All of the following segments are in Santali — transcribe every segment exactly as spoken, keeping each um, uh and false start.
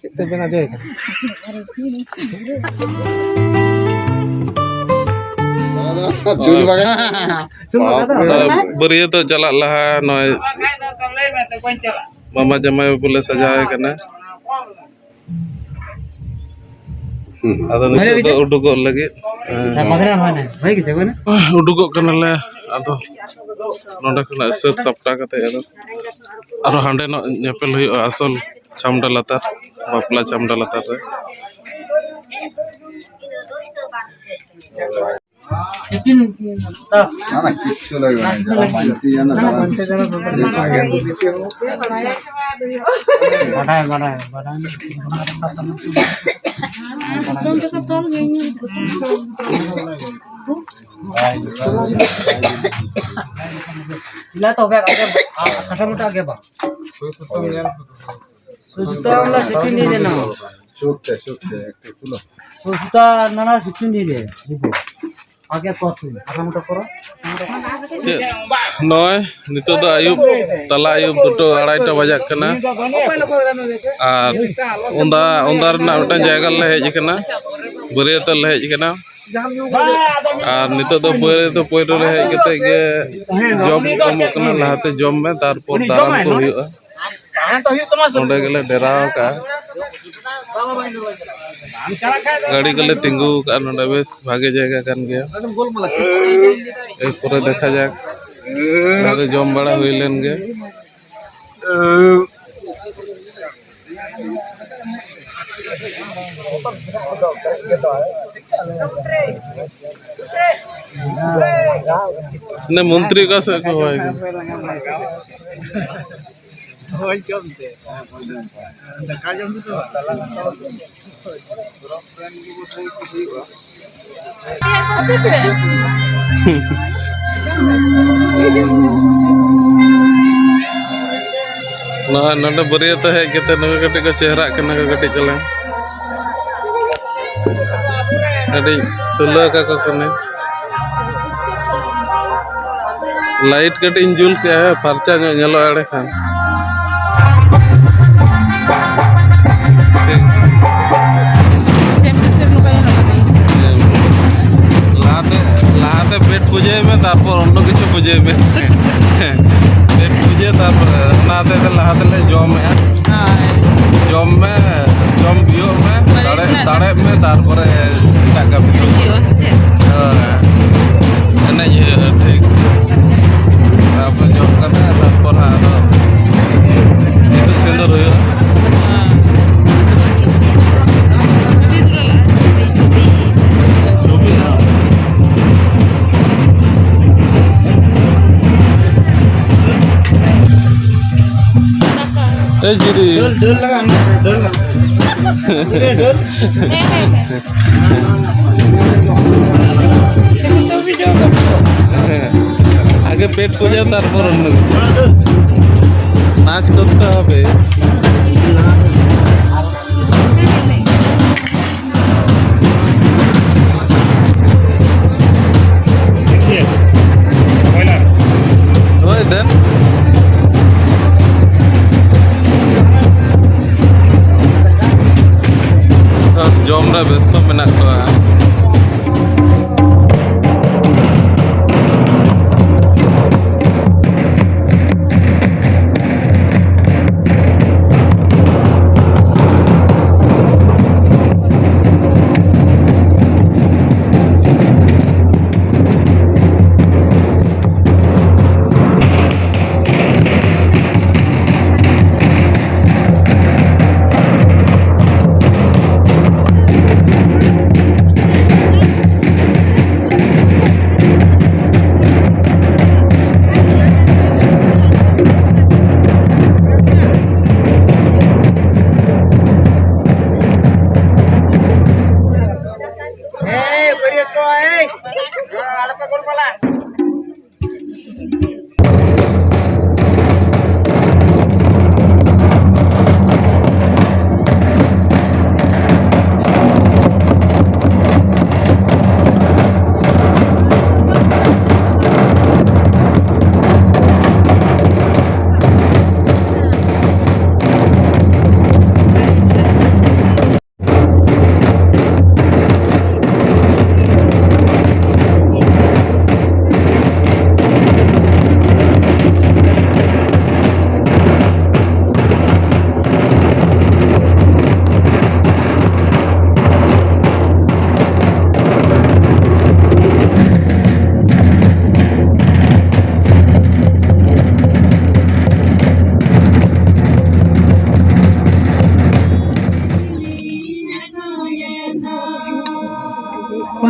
ᱪᱮᱫ ᱛᱮ ᱵᱮᱱᱟᱣ ᱡᱚᱭ ᱠᱟᱱᱟ? ᱪᱩᱞ ᱵᱟᱜᱟᱱ᱾ ᱪᱩᱞ ᱵᱟᱜᱟᱱ ᱫᱚ? ᱵᱟᱹᱨᱭᱟᱹᱛᱚᱜ ᱪᱟᱞᱟᱜ ᱞᱟᱦᱟ ᱱᱚᱜᱼᱚᱭ ᱢᱟᱢᱟ ᱡᱟᱢᱟᱭ ᱵᱟᱹᱵᱩ ᱞᱮ ᱥᱟᱡᱟᱣ ᱮ ᱠᱟᱱᱟ᱾ ᱟᱫᱚ ᱱᱤᱛᱚᱜ ᱫᱚ ᱩᱰᱩᱠᱚᱜ ᱞᱟᱹᱜᱤᱫ, ᱦᱮᱸ, ᱩᱰᱩᱠᱚᱜ ᱠᱟᱱᱟᱞᱮ᱾ ᱟᱫᱚ ᱱᱚᱰᱮ ᱠᱷᱚᱱᱟᱜ ᱥᱟᱹᱛ ᱥᱟᱯᱴᱟᱣ ᱠᱟᱛᱮ ᱟᱫᱚ ᱟᱨᱚ ᱦᱟᱸᱰᱮ ᱱᱚᱜ ᱧᱮᱯᱮᱞ ᱦᱩᱭᱩᱜᱼᱟ ᱟᱥᱚᱞ ᱪᱷᱟᱢᱰᱟ ᱞᱟᱛᱟᱨ, ᱵᱟᱯᱞᱟ ᱪᱷᱟᱢᱰᱟ ᱞᱟᱛᱟᱨ ᱨᱮ᱾ ᱵᱟᱰᱟᱭ, ᱵᱟᱰᱟᱭ, ᱵᱟᱰᱟᱭ᱾ ᱤᱞᱟ ᱛᱚᱵᱮ ᱟᱜᱮ, ᱟ, ᱠᱟᱴᱟ ᱢᱚᱴᱟ ᱟᱜᱮ ᱵᱟ᱾ ᱥᱩᱥᱛᱟ ᱣᱟᱞᱟ ᱥᱤᱴᱤ ᱱᱤᱭᱮ ᱡᱮᱱᱚ। ᱥᱩᱥᱛᱟ ᱱᱟᱱᱟ ᱥᱤᱴᱤ ᱱᱤᱭᱮ ᱫᱤᱵᱚ। ᱟᱜᱮ ᱠᱚᱥ ᱠᱟᱴᱟ ᱢᱚᱴᱟ ᱠᱚᱨᱚ। ᱪᱮᱫ? ᱱᱚᱜᱼᱚᱭ ᱱᱤᱛᱚᱜ ᱫᱚ ᱟᱹᱭᱩᱵ, ᱛᱟᱞᱟ ᱟᱹᱭᱩᱵ ᱫᱩᱴᱳ ᱟᱲᱟᱭᱴᱟ ᱵᱟᱡᱟᱜ ᱠᱟᱱᱟ᱾ ᱟᱨ ᱚᱸᱫᱟ, ᱚᱸᱫᱟ ᱨᱮᱱᱟᱜ ᱢᱤᱫᱴᱟᱝ ᱡᱟᱭᱜᱟ ᱨᱮᱞᱮ ᱦᱮᱡ ᱟᱠᱟᱱᱟ, ᱵᱟᱹᱨᱭᱟᱹᱛᱚᱜ ᱞᱮ ᱦᱮᱡ ᱟᱠᱟᱱᱟ᱾ ᱟᱨ ᱱᱤᱛᱚᱜ ᱫᱚ ᱯᱟᱹᱭᱨᱟᱹ ᱫᱚ ᱯᱟᱹᱭᱨᱟᱹ ᱨᱮ ᱦᱮᱡ ᱠᱟᱛᱮ ᱜᱮ ᱡᱚᱢ ᱠᱚ ᱮᱢᱚᱜ ᱠᱟᱱᱟ, ᱞᱟᱦᱟᱛᱮ ᱡᱚᱢ ᱢᱮ, ᱛᱟᱨᱯᱚᱨ ᱫᱟᱨᱟᱢ ᱠᱚ ᱦᱩᱭᱩᱜᱼᱟ᱾ ᱱᱚᱰᱮ ᱜᱮᱞᱮ ᱰᱮᱨᱟ ᱟᱠᱟᱜᱼᱟ᱾ ᱜᱟᱹᱰᱤ ᱠᱚᱞᱮ ᱛᱤᱸᱜᱩ ᱟᱠᱟᱫᱼᱟ ᱱᱚᱰᱮ, ᱵᱮᱥ ᱵᱷᱟᱜᱮ ᱡᱟᱭᱜᱟ ᱠᱟᱱ ᱜᱮᱭᱟ᱾ ᱮᱨᱯᱚᱨᱮ ᱫᱮᱠᱷᱟ ᱡᱟᱠ, ᱱᱚᱰᱮ ᱡᱚᱢ ᱵᱟᱲᱟ ᱦᱩᱭ ᱞᱮᱱ ᱜᱮ᱾ ᱢᱚᱱᱛᱨᱤ ᱚᱠᱟ ᱥᱮᱫ ᱠᱚ ᱦᱚᱦᱚᱭ ᱠᱟᱱᱟ? ᱦᱳᱭ, ᱡᱚᱢ ᱛᱮ᱾ ᱫᱟᱠᱟ ᱡᱚᱢ ᱛᱮᱫᱚ ᱵᱟᱝ᱾ ᱱᱚᱜᱼᱚᱭ ᱱᱚᱰᱮ ᱵᱟᱹᱨᱭᱟᱹᱛ ᱦᱮᱡ ᱠᱟᱛᱮ ᱱᱩᱠᱩ ᱠᱟᱹᱴᱤᱡ ᱠᱚ ᱪᱮᱦᱨᱟᱜ ᱠᱟᱱᱟ ᱠᱚ ᱠᱟᱹᱴᱤᱡ ᱪᱟᱞᱟᱝ᱾ ᱟᱹᱰᱤ ᱛᱩᱞᱟᱹ ᱠᱟᱠᱚ ᱠᱟᱹᱱᱟᱹᱧ᱾ ᱞᱟᱭᱤᱴ ᱠᱟᱹᱴᱤᱡ ᱤᱧ ᱡᱩᱞ ᱠᱮᱜᱼᱟ, ᱦᱮᱸ, ᱯᱷᱟᱨᱪᱟ ᱧᱚᱜ ᱧᱮᱞᱚᱜᱼᱟ ᱮᱸᱰᱮ ᱠᱷᱟᱱ᱾ ᱯᱩᱡᱟᱹᱭ ᱢᱮ, ᱛᱟᱨᱯᱚᱨ ᱚᱱᱱᱚ ᱠᱤᱪᱷᱩ ᱯᱩᱡᱟᱹᱭ ᱢᱮ᱾ ᱯᱮᱴ ᱯᱩᱡᱟᱹ, ᱛᱟᱨᱯᱚᱨᱮ ᱚᱱᱟ ᱦᱚᱛᱮᱡ ᱛᱮ ᱞᱟᱦᱟ ᱛᱮᱞᱮ ᱡᱚᱢᱮᱜᱼᱟ᱾ ᱦᱳᱭ᱾ ᱡᱚᱢ ᱢᱮ, ᱡᱚᱢ ᱵᱤᱭᱳᱜ ᱢᱮ, ᱢᱟᱱᱮ ᱫᱟᱲᱮ, ᱤᱥᱤᱱ ᱫᱟᱲᱮᱜ ᱢᱮ, ᱛᱟᱨᱯᱚᱨᱮ ᱮᱴᱟᱜ ᱠᱟᱹᱢᱤ ᱫᱚ᱾ ᱮᱱᱮᱡ ᱦᱩᱭᱩᱜᱼᱟ ᱥᱮ ᱪᱮᱫ? ᱦᱳᱭ, ᱮᱱᱮᱡ ᱦᱩᱭᱩᱜᱼᱟ, ᱴᱷᱤᱠ᱾ ᱛᱟᱨᱯᱚᱨ ᱡᱚᱢ ᱠᱟᱛᱮ, ᱛᱟᱨᱯᱚᱨ ᱦᱟᱸᱜ ᱟᱫᱚ ᱤᱛᱩᱫ ᱥᱤᱸᱫᱩᱨ ᱦᱩᱭᱩᱜᱼᱟ᱾ ᱦᱮᱸ᱾ ᱪᱷᱚᱵᱤ ᱫᱩᱞᱟᱞᱟ, ᱪᱷᱚᱵᱤ᱾ ᱪᱷᱚᱵᱤ, ᱦᱮᱸ᱾ ᱮᱭ ᱡᱤᱨᱤ᱾ ᱰᱷᱳᱞ, ᱰᱷᱳᱞ ᱞᱟᱜᱟ, ᱰᱷᱳᱞ ᱞᱟᱜᱟ᱾ ᱰᱷᱳᱞ, ᱰᱷᱳᱞ᱾ ᱦᱮᱸ, ᱦᱮᱸ, ᱦᱮᱸ᱾ ᱟᱜᱮ ᱯᱮᱴ ᱯᱩᱡᱟᱹ, ᱛᱟᱨᱯᱚᱨ ᱚᱱᱱᱚ᱾ নাচ করতে হবে। ᱦᱳᱭ ᱫᱮᱱ᱾ ᱛᱚ, ᱡᱚᱢ ᱨᱮ ᱵᱮᱥᱛᱚ ᱢᱮᱱᱟᱜ ᱠᱚᱣᱟ᱾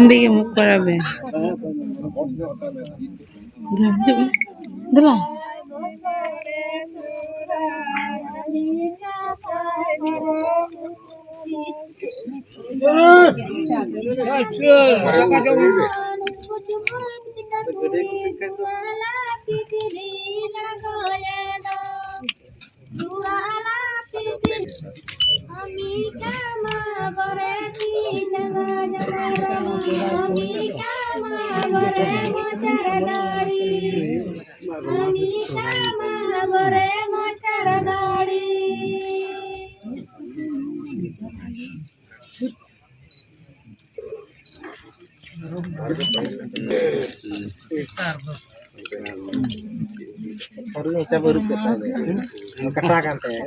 ᱚᱸᱰᱮ ᱜᱮ ᱢᱩᱠ ᱯᱟᱲᱟ ᱵᱮ᱾ ᱦᱤᱡᱩᱜ ᱢᱮ᱾ ᱫᱮᱞᱟ᱾ ᱠᱟᱴᱟ ᱠᱟᱱ ᱛᱟᱭᱟ᱾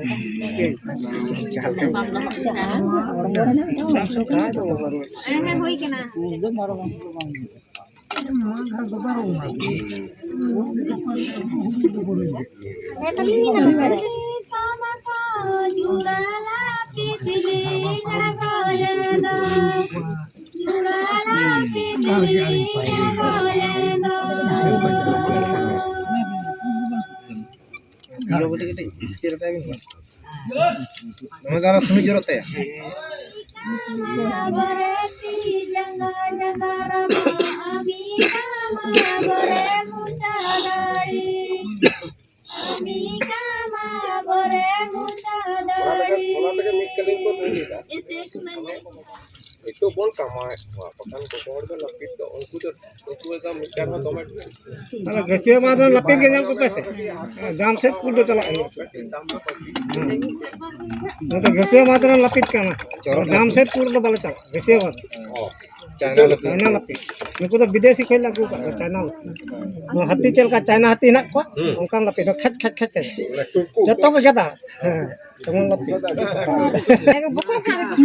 ᱱᱚᱣᱟ ᱫᱚ ᱟᱨᱚ ᱥᱩᱱᱩᱡ ᱡᱚᱨᱚᱜ ᱛᱟᱭᱟ᱾ ᱚᱱᱟ ᱛᱮᱜᱮ, ᱚᱱᱟ ᱛᱮᱜᱮ ᱢᱤᱫ ᱠᱟᱹᱞᱤᱱ ᱠᱚ ᱫᱩᱲᱩᱵ ᱮᱫᱟ᱾ ᱱᱤᱛᱚᱜ ᱵᱚᱱ ᱠᱟᱢᱟᱣᱮᱫ ᱠᱚᱣᱟ, ᱵᱟᱠᱷᱟᱱ ᱜᱚᱜᱚ ᱦᱚᱲ ᱫᱚ ᱞᱟᱹᱯᱤᱛ ᱫᱚ, ᱩᱱᱠᱩ ᱫᱚ, ᱩᱱᱠᱩ ᱫᱚ ᱢᱤᱫᱴᱟᱝ ᱦᱚᱸ ᱫᱚᱢᱮ ᱟᱫᱚ ᱜᱟᱹᱪᱷᱭᱟᱹ ᱢᱟ ᱫᱚ ᱞᱟᱹᱯᱤᱛ ᱜᱮ ᱧᱟᱢ ᱠᱚᱯᱮ ᱥᱮ, ᱡᱟᱢᱥᱮᱫᱽᱯᱩᱨ ᱫᱚ ᱪᱟᱞᱟᱜ ᱦᱩᱭᱩᱜᱼᱟ᱾ ᱦᱮᱸ᱾ ᱱᱚᱛᱮ ᱜᱟᱹᱪᱷᱭᱟᱹ ᱢᱟ ᱫᱚ ᱞᱟᱹᱯᱤᱛ ᱠᱟᱱᱟ, ᱡᱟᱢᱥᱮᱫᱽᱯᱩᱨ ᱫᱚ ᱵᱟᱞᱮ ᱪᱟᱞᱟᱜᱼᱟ, ᱜᱟᱹᱪᱷᱭᱟᱹ ᱢᱟ ᱫᱚ᱾ ᱚ, ᱪᱟᱭᱱᱟ ᱞᱟᱹᱯᱤᱛ᱾ ᱪᱟᱭᱱᱟ ᱞᱟᱹᱯᱤᱛ᱾ ᱱᱩᱠᱩ ᱫᱚ ᱵᱤᱫᱮᱥᱤ ᱠᱷᱚᱱ ᱞᱮ ᱟᱹᱜᱩ ᱟᱠᱟᱫ ᱠᱚᱣᱟ, ᱪᱟᱭᱱᱟ ᱞᱟᱹᱯᱤᱛ᱾ ᱱᱚᱣᱟ ᱦᱟᱹᱛᱤ ᱪᱮᱫ ᱞᱮᱠᱟ ᱪᱟᱭᱱᱟ ᱦᱟᱹᱛᱤ ᱦᱮᱱᱟᱜ ᱠᱚᱣᱟ, ᱦᱩᱸ᱾ ᱚᱱᱠᱟᱱ ᱞᱟᱹᱯᱤᱛ ᱫᱚ ᱠᱷᱮᱪ, ᱠᱷᱮᱪ, ᱠᱷᱮᱪ, ᱠᱷᱮᱪ᱾ ᱡᱚᱛᱚ ᱜᱮ ᱜᱮᱫᱟ᱾ ᱦᱮᱸ᱾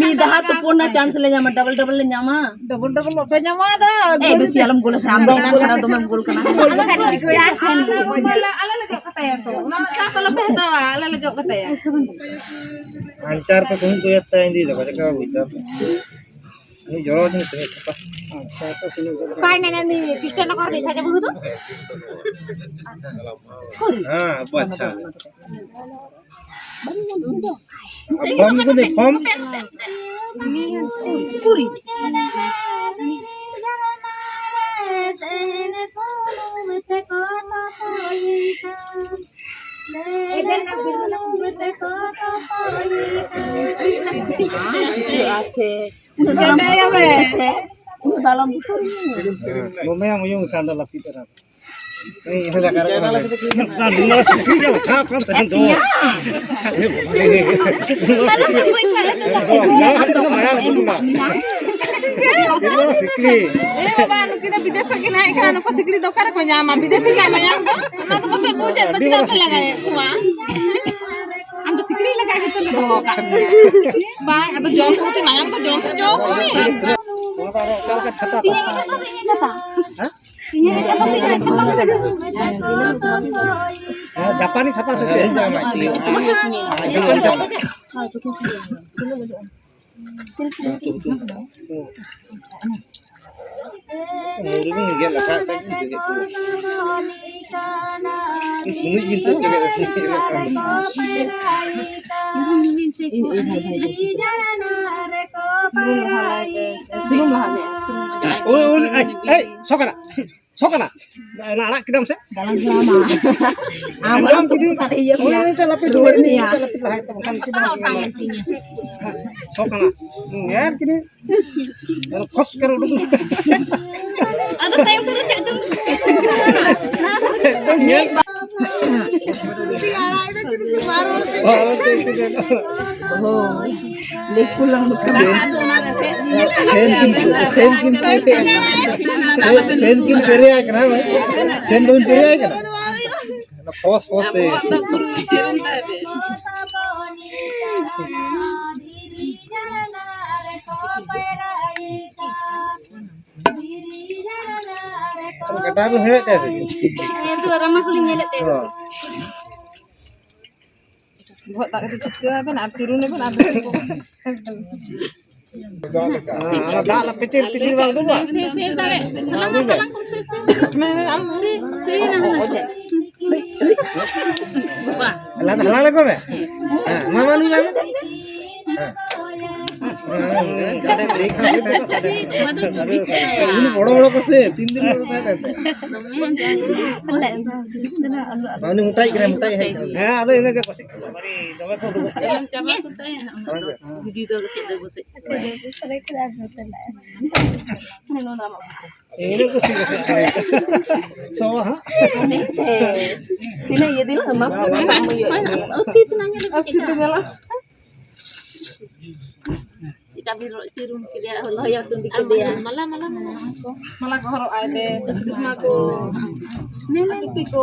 ᱢᱤᱫ ᱫᱷᱟᱣ ᱛᱩᱯᱩᱱ ᱨᱮᱱᱟᱜ chance ᱞᱮ ᱧᱟᱢᱟ, double double ᱞᱮ ᱧᱟᱢᱟ᱾ Double double ᱵᱟᱯᱮ ᱧᱟᱢᱟ ᱟᱫᱚ᱾ ᱮ, ᱵᱮᱥᱤ ᱟᱞᱚᱢ ᱜᱳᱞᱟ ᱥᱮ, ᱟᱢ ᱫᱚ ᱜᱳᱞ ᱠᱟᱱᱟ, ᱫᱚᱢᱮᱢ ᱜᱳᱞ ᱠᱟᱱᱟ᱾ ᱟᱞᱮ ᱞᱮ ᱪᱤᱠᱟᱹᱭᱟ? ᱟᱞᱮ ᱞᱮ ᱡᱚᱜ ᱠᱟᱛᱟᱭᱟ ᱛᱚ᱾ ᱚᱱᱟ ᱨᱮᱱᱟᱜ ᱪᱟᱯ ᱟᱞᱚᱯᱮ ᱦᱟᱛᱟᱣᱟ, ᱟᱞᱮ ᱞᱮ ᱡᱚᱜ ᱠᱟᱛᱟᱭᱟ᱾ ᱟᱧᱪᱟᱨ ᱠᱚ ᱠᱚᱦᱚᱸ ᱠᱚ ᱮᱨ ᱛᱟᱭᱟ, ᱤᱧ ᱫᱚ ᱪᱮᱫ ᱞᱮᱠᱟ ᱵᱩᱡᱽ ᱫᱟ? ᱡᱚᱨᱚ ᱫᱤᱱ ᱛᱮ ᱯᱟᱭ ᱱᱮ ᱱᱮ ᱱᱤ ᱠᱨᱤᱥᱴᱟᱱ ᱱᱚᱜᱚᱨ ᱨᱤᱱᱤᱡ ᱥᱟᱡᱟ ᱵᱟᱹᱦᱩ ᱫᱚ? ᱦᱮᱸ, ᱟᱵᱚ ᱟᱪᱪᱷᱟ᱾ ᱯᱷᱚᱨᱢ ᱠᱚ ᱫᱮ, ᱯᱷᱚᱨᱢ? ᱯᱩᱨᱤ᱾ ᱩᱱᱟᱹᱜ ᱫᱚ ᱟᱞᱚᱢ ᱵᱩᱛᱟᱹᱨ᱾ ᱫᱚᱢᱮ ᱟᱢ ᱩᱭᱩᱝ ᱠᱷᱟᱱ ᱫᱚ ᱞᱟᱹᱯᱤᱛ ᱮᱱᱟ᱾ ᱤᱧ ᱦᱚᱸ ᱡᱟᱭᱜᱟ ᱨᱮ ᱚᱱᱟ ᱫᱚ ᱥᱤᱠᱲᱤ ᱜᱮ ᱞᱟᱴᱷᱟ ᱠᱟᱱ ᱛᱟᱦᱮᱸ ᱫᱚ᱾ ᱟᱞᱮ ᱫᱚ ᱵᱟᱹᱧ ᱯᱟᱨᱮ ᱛᱮ ᱫᱚ᱾ ᱥᱤᱠᱲᱤ᱾ ᱮ ᱵᱟᱵᱟ, ᱱᱩᱠᱤᱱ ᱫᱚ ᱵᱤᱫᱮᱥ ᱠᱷᱚᱱ ᱠᱤᱱ ᱦᱮᱡ ᱠᱟᱱᱟ, ᱱᱩᱠᱩ ᱥᱤᱠᱲᱤ ᱫᱚ ᱚᱠᱟ ᱨᱮᱠᱚ ᱧᱟᱢᱟ? ᱵᱤᱫᱮᱥ ᱨᱮᱱᱟᱜ ᱢᱟᱭᱟᱢ ᱫᱚ, ᱚᱱᱟ ᱫᱚ ᱵᱟᱯᱮ ᱵᱩᱡᱮᱫ ᱫᱚ, ᱪᱮᱫᱟᱜ ᱯᱮ ᱞᱟᱜᱟᱭᱮᱫ ᱠᱚᱣᱟ? ᱟᱢ ᱫᱚ ᱥᱤᱠᱲᱤ ᱞᱮᱠᱟ ᱜᱮᱛᱚ ᱞᱮ ᱫᱚᱦᱚ ᱠᱟᱜ ᱢᱮᱭᱟ᱾ ᱵᱟᱝ, ᱟᱫᱚ ᱡᱚᱢ ᱠᱚ ᱠᱟᱹᱴᱤᱡ ᱢᱟᱭᱟᱢ ᱫᱚ ᱡᱚᱢ ᱦᱚᱪᱚ ᱠᱚᱢᱮ᱾ ᱚᱱᱟ ᱫᱚ ᱟᱨᱚ ᱚᱠᱟ ᱞᱮᱠᱟ ᱪᱷᱟᱛᱟ ᱛᱟᱢ? ᱦᱮᱸ? ᱦᱮᱸ, ᱡᱟᱯᱟᱱᱤ ᱪᱷᱟᱛᱟ ᱥᱮ ᱪᱮᱫ? ᱢᱩᱨᱩᱢ ᱜᱮᱫ ᱞᱮᱠᱷᱟᱡ ᱛᱮ ᱜᱮ ᱵᱩᱡᱷᱟᱹᱜ ᱠᱟᱱᱟ᱾ ᱤᱥ, ᱱᱩᱭ ᱜᱮ ᱱᱤᱛᱚᱜ ᱡᱚᱜᱮᱫ ᱟᱹᱥᱩᱞ ᱪᱮᱫ ᱞᱮᱠᱟ? ᱥᱩᱱᱩᱢ ᱞᱟᱦᱟ ᱧᱚᱜ, ᱥᱩᱱᱩᱢ ᱚᱡᱚᱜ ᱟᱭ ᱳᱭ, ᱳᱭ, ᱯᱮ, ᱳᱭ, ᱢᱟᱱᱮ ᱮᱭ, ᱵᱤᱞᱤ᱾ ᱥᱚ ᱠᱟᱱᱟ, ᱥᱚ ᱠᱟᱱᱟ᱾ ᱚᱱᱟ ᱟᱲᱟᱜ ᱠᱮᱫᱟᱢ ᱥᱮ? ᱫᱟᱞᱟᱝ ᱥᱟᱞᱟᱢᱟ᱾ ᱟᱢ ᱟᱸᱡᱚᱢ ᱟᱢ ᱠᱤᱫᱟᱹᱧ᱾ ᱥᱟᱰᱮ ᱤᱭᱟᱹ ᱚᱱᱮ ᱢᱮᱭᱟ᱾ ᱢᱤᱫᱴᱮᱱ ᱞᱟᱯᱤ ᱨᱩᱣᱟᱹᱲ ᱞᱟᱯᱤ ᱢᱮᱭᱟ᱾ ᱞᱟᱯᱤ ᱞᱟᱦᱟᱭ ᱛᱟᱵᱚᱱ ᱠᱷᱟᱱ ᱥᱮ ᱵᱟᱝ? ᱥᱚ ᱠᱟᱱᱟ᱾ ᱧᱮᱞ ᱠᱤᱫᱟᱹᱧ᱾ ᱚᱱᱟ ᱯᱷᱚᱥ ᱠᱟᱨ ᱩᱰᱩᱠ᱾ ᱟᱫᱚ ᱛᱟᱭᱚᱢ ᱥᱮᱫ ᱨᱮ ᱪᱮᱫ ᱫᱚ? ᱮᱠᱫᱚᱢ ᱧᱮᱞ᱾ ᱦᱳᱭ᱾ ᱞᱟᱹᱭ ᱠᱩᱞᱟᱢ ᱠᱟᱱᱟ᱾ ᱥᱮᱱ ᱠᱤᱱ, ᱥᱮᱱ ᱠᱤᱱ ᱯᱮᱨᱮᱭᱟ ᱠᱟᱱᱟ᱾ ᱥᱮᱱ, ᱥᱮᱱ ᱫᱚᱵᱤᱱ ᱯᱮᱨᱮᱭᱟ ᱠᱟᱱᱟ᱾ ᱯᱷᱚᱥ, ᱯᱷᱚᱥ ᱥᱮ᱾ ᱜᱟᱰᱟ ᱵᱤᱱ ᱦᱮᱲᱦᱮᱫ ᱛᱟᱭᱟ ᱥᱮ ᱪᱮᱫ? ᱦᱮᱸ, ᱛᱚ, ᱨᱟᱢᱟ ᱠᱚᱞᱤᱧ ᱧᱮᱞᱮᱫ ᱛᱟᱭᱟ᱾ ᱦᱚᱸ᱾ ᱵᱚᱦᱚᱜ ᱫᱟᱜ ᱠᱟᱛᱮ ᱪᱷᱤᱴᱠᱟᱹᱣ ᱟᱵᱮᱱ ᱟᱨ ᱪᱤᱨᱩᱱ ᱟᱵᱮᱱ ᱟᱨ ᱚᱱᱟ ᱫᱟᱜ ᱞᱟ ᱯᱤᱪᱤᱨ ᱯᱤᱪᱤᱨ ᱵᱟᱝ ᱩᱰᱩᱠᱚᱜᱼᱟ? ᱥᱮ, ᱥᱮ, ᱫᱟᱲᱮ᱾ ᱦᱟᱞᱟᱝ ᱢᱮ, ᱦᱟᱞᱟᱝ ᱠᱚᱢ ᱥᱮ, ᱥᱮ᱾ ᱦᱟᱞᱟᱝ ᱢᱮ᱾ ᱵᱟ᱾ ᱦᱟᱞᱟᱝ, ᱦᱟᱞᱟᱝ ᱞᱮᱠᱚ ᱢᱮ᱾ ᱦᱮᱸ, ᱢᱟ, ᱢᱟ, ᱱᱩᱭ ᱢᱟ᱾ ᱦᱮᱸ᱾ ᱩᱱᱤ ᱵᱚᱲᱚ ᱵᱚᱲᱚ ᱠᱚ ᱥᱮ, ᱛᱤᱱ ᱫᱤᱱ ᱵᱚᱲᱚ ᱛᱟᱦᱮᱸ ᱞᱮᱱ ᱛᱟᱭᱟ᱾ ᱩᱱᱤ ᱢᱚᱴᱟᱭᱤᱡ ᱠᱟᱱᱟᱭ, ᱢᱚᱴᱟᱭᱤᱡ ᱦᱮᱡ ᱠᱟᱱᱟ᱾ ᱦᱮᱸ, ᱟᱫᱚ ᱤᱱᱟᱹ ᱜᱮ ᱠᱚ ᱥᱮ᱾ ᱫᱚᱢᱮ ᱠᱚ ᱩᱰᱩᱠᱚᱜ ᱠᱟᱱᱟ᱾ ᱪᱟᱵᱟ ᱠᱚ ᱛᱟᱦᱮᱸ᱾ ᱦᱮᱸ᱾ ᱵᱷᱤᱰᱤ ᱫᱚ ᱪᱮᱫ ᱫᱚ ᱵᱩᱥᱟᱹᱜ ᱠᱟᱱᱟ᱾ ᱤᱱᱟᱹ ᱠᱚ ᱥᱤᱵᱤᱞ ᱠᱟᱱᱟ᱾ ᱥᱚ ᱦᱟᱸᱜ᱾ ᱛᱤᱱᱟᱹᱜ ᱤᱭᱟᱹ ᱫᱤᱱ ᱮᱢᱟ ᱠᱚ ᱠᱟᱱᱟ, ᱵᱟᱝ ᱤᱭᱟᱹ᱾ ᱟᱨ ᱥᱤᱛ ᱱᱟ ᱧᱮᱞ ᱟᱨ ᱥᱤᱛ ᱧᱮᱞᱟ᱾ ᱪᱮᱫᱠᱟ ᱵᱤᱱ ᱨᱚᱜ ᱪᱤᱨᱩᱱ ᱠᱮᱫᱮᱭᱟ, ᱞᱚᱦᱚᱭᱟ ᱛᱩᱸᱰᱤ ᱠᱮᱫᱮᱭᱟ᱾ ᱢᱟᱞᱟ, ᱢᱟᱞᱟ, ᱢᱟᱞᱟ᱾ ᱢᱟᱞᱟ ᱠᱚ ᱦᱚᱨᱚᱜ ᱟᱭ ᱛᱮ, ᱪᱚᱥᱢᱟ ᱠᱚ, ᱴᱩᱯᱤ ᱠᱚ᱾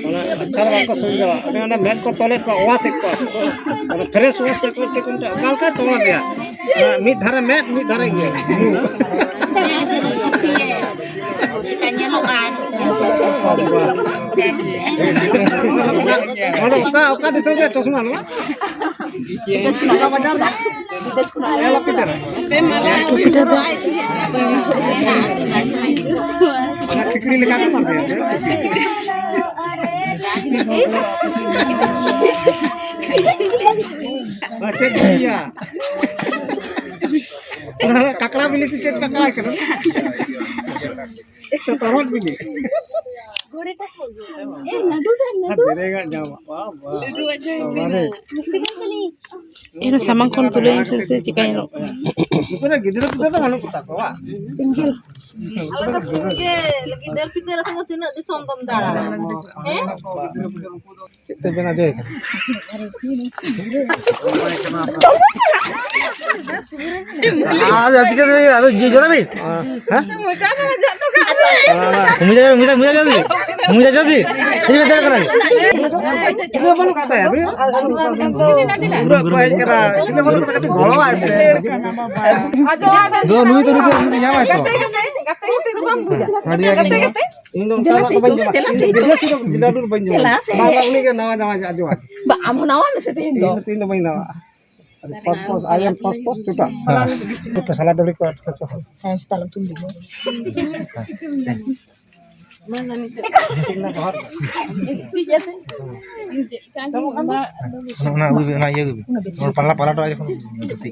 ᱚᱱᱟ ᱟᱪᱪᱷᱟ ᱵᱟᱝ ᱠᱚ ᱥᱩᱭ ᱫᱚ, ᱚᱱᱮ ᱚᱱᱟ ᱢᱮᱫ ᱠᱚ ᱛᱚᱞᱮᱫ ᱠᱚᱣᱟ, ᱚᱣᱟᱥ ᱮᱫ ᱠᱚᱣᱟ᱾ ᱚᱱᱟ ᱯᱷᱨᱮᱥ ᱚᱣᱟᱥ ᱮᱫ ᱠᱚᱣᱟ, ᱪᱮᱫ ᱠᱚ ᱢᱮᱛᱟᱜᱼᱟ? ᱚᱠᱟ ᱞᱮᱠᱟ ᱛᱚᱞ ᱟᱫᱮᱭᱟ? ᱚᱱᱟ ᱢᱤᱫ ᱫᱷᱟᱨᱮ ᱢᱮᱫ, ᱢᱤᱫ ᱫᱷᱟᱨᱮ ᱤᱭᱟᱹ᱾ ᱪᱮᱫᱠᱟ ᱧᱮᱞᱚᱜᱼᱟ? ᱚᱸᱰᱮ ᱚᱠᱟ, ᱚᱠᱟ ᱫᱤᱥᱚᱢ ᱨᱮᱭᱟᱜ ᱪᱚᱥᱢᱟ ᱱᱚᱣᱟ? ᱚᱠᱟ ᱵᱟᱡᱟᱨ ᱨᱮ? ᱮᱞ ᱯᱤ ᱨᱮ᱾ ᱚᱱᱟ ᱠᱷᱤᱠᱲᱤ ᱞᱮᱠᱟ ᱠᱚ ᱵᱟᱸᱫᱮᱭᱟ᱾ ᱟᱨ ᱪᱮᱫ ᱵᱤᱞᱤᱭᱟ? ᱚᱱᱟ ᱠᱟᱠᱲᱟ ᱵᱤᱞᱤ ᱥᱮ ᱪᱮᱫ ᱠᱟᱠᱲᱟ ᱠᱟᱱᱟ? ᱥᱮ ᱛᱚᱨᱦᱚᱫ ᱵᱤᱞᱤ? ᱮ, ᱞᱟᱹᱰᱩ ᱫᱚ, ᱞᱟᱹᱰᱩ᱾ ᱫᱮᱨᱮᱜᱟᱜ ᱡᱟᱢᱟᱜ, ᱵᱟᱵᱟ᱾ ᱞᱟᱹᱰᱩ ᱟᱡ ᱡᱟᱢᱟᱜ᱾ ᱵᱟᱵᱟ ᱨᱮ᱾ ᱮᱱ ᱥᱟᱢᱟᱝ ᱠᱷᱚᱱ ᱛᱩᱞᱟᱹᱣ ᱤᱧ ᱥᱮ, ᱥᱮ ᱪᱤᱠᱟᱹᱧ ᱨᱚᱜ ᱠᱟᱱᱟ? ᱱᱩᱠᱩ ᱨᱮ ᱜᱤᱫᱽᱨᱟᱹ ᱯᱤᱫᱽᱨᱟᱹ ᱫᱚ ᱵᱟᱹᱱᱩᱜ ᱠᱚᱛᱟ ᱠᱚᱣᱟ? ᱥᱤᱝᱜᱮᱞ᱾ ᱟᱞᱮ ᱫᱚ ᱥᱤᱝᱜᱮᱞ᱾ ᱜᱤᱫᱟᱹᱨ ᱯᱤᱫᱟᱹᱨ ᱟᱛᱮ ᱫᱚ ᱛᱤᱱᱟᱹᱜ ᱫᱤᱥᱚᱢ ᱫᱚᱢ ᱫᱟᱬᱟᱱᱟ? ᱦᱮᱸ? ᱪᱮᱫ ᱛᱮ ᱵᱮᱱ ᱟᱡᱚᱭ ᱠᱟᱱᱟ? ᱟᱨ ᱪᱤᱠᱟᱹ ᱛᱮ ᱟᱨᱚ ᱡᱤ ᱡᱚᱲᱟ ᱵᱤᱱ? ᱦᱮᱸ? ᱢᱩᱡᱟ, ᱢᱩᱡᱟ, ᱢᱩᱡᱟ ᱡᱟᱫᱤ? ᱢᱩᱡᱟ ᱡᱟᱫᱤ? ᱦᱤᱡᱩᱜ ᱵᱮᱱ ᱫᱟᱹᱲ ᱠᱟᱱᱟ᱾ ᱯᱩᱨᱟᱹ ᱵᱟᱹᱱᱩᱜ ᱛᱟᱭᱟ, ᱵᱩᱡᱷᱟᱹᱣ? ᱯᱩᱨᱟᱹ ᱠᱚ ᱦᱮᱡ ᱠᱟᱱᱟ᱾ ᱪᱤᱞᱤ ᱵᱟᱹᱱᱩᱜ ᱠᱟᱱᱟ, ᱠᱟᱹᱴᱤᱡ ᱜᱚᱲᱚ ᱟᱭ ᱯᱮ᱾ ᱫᱚ ᱱᱩᱭ ᱫᱚ, ᱱᱩᱭ ᱫᱚ, ᱱᱩᱭ ᱫᱚ ᱧᱟᱢᱟᱭ ᱛᱚ? ᱥᱟᱰᱮᱭᱟ ᱠᱤᱱ ᱫᱚ᱾ ᱤᱧ ᱫᱚ ᱫᱮᱞᱟ ᱚᱱᱠᱟᱱᱟᱜ ᱥᱮ, ᱫᱚ ᱵᱟᱹᱧ ᱡᱚᱢᱟ᱾ ᱫᱮᱞᱟ ᱥᱮ, ᱤᱧ ᱫᱚ ᱡᱤᱞ ᱦᱟᱹᱠᱩ ᱫᱚ ᱵᱟᱹᱧ ᱡᱚᱢᱟ᱾ ᱫᱮᱞᱟ ᱥᱮ᱾ ᱵᱟᱝ, ᱵᱟᱝ, ᱩᱱᱤ ᱜᱮ ᱱᱟᱣᱟ ᱡᱟᱶᱟᱭ ᱟᱡᱚᱢᱟ᱾ ᱵᱟ, ᱟᱢ ᱦᱚᱸ ᱱᱟᱣᱟ ᱢᱮᱥᱮ ᱛᱮᱦᱮᱧ ᱫᱚ᱾ ᱤᱧ ᱫᱚ ᱛᱮᱦᱮᱧ ᱫᱚ ᱵᱟᱹᱧ ᱱᱟᱣᱟ᱾ ᱟᱹᱰᱤ ᱯᱚᱥ ᱯᱚᱥ, I am ᱯᱚᱥ ᱯᱚᱥ ᱪᱚᱴᱟ᱾ ᱦᱮᱸ᱾ ᱯᱮᱥᱟᱞᱟ ᱫᱟᱹᱣᱲᱤ ᱠᱚ ᱟᱴᱠᱟ ᱪᱚ᱾ ᱦᱮᱸ, ᱛᱟᱦᱞᱮ ᱛᱩᱞ ᱞᱮᱜᱮ᱾ ᱚᱱᱟ, ᱚᱱᱟ, ᱚᱱᱟ ᱤᱭᱟᱹ ᱜᱮ᱾ ᱚᱱᱟ ᱵᱮᱥᱤ ᱚᱱᱟ ᱯᱟᱞᱟ, ᱯᱟᱞᱟ ᱴᱚ ᱡᱚᱠᱷᱚᱱ ᱫᱷᱩᱛᱤ᱾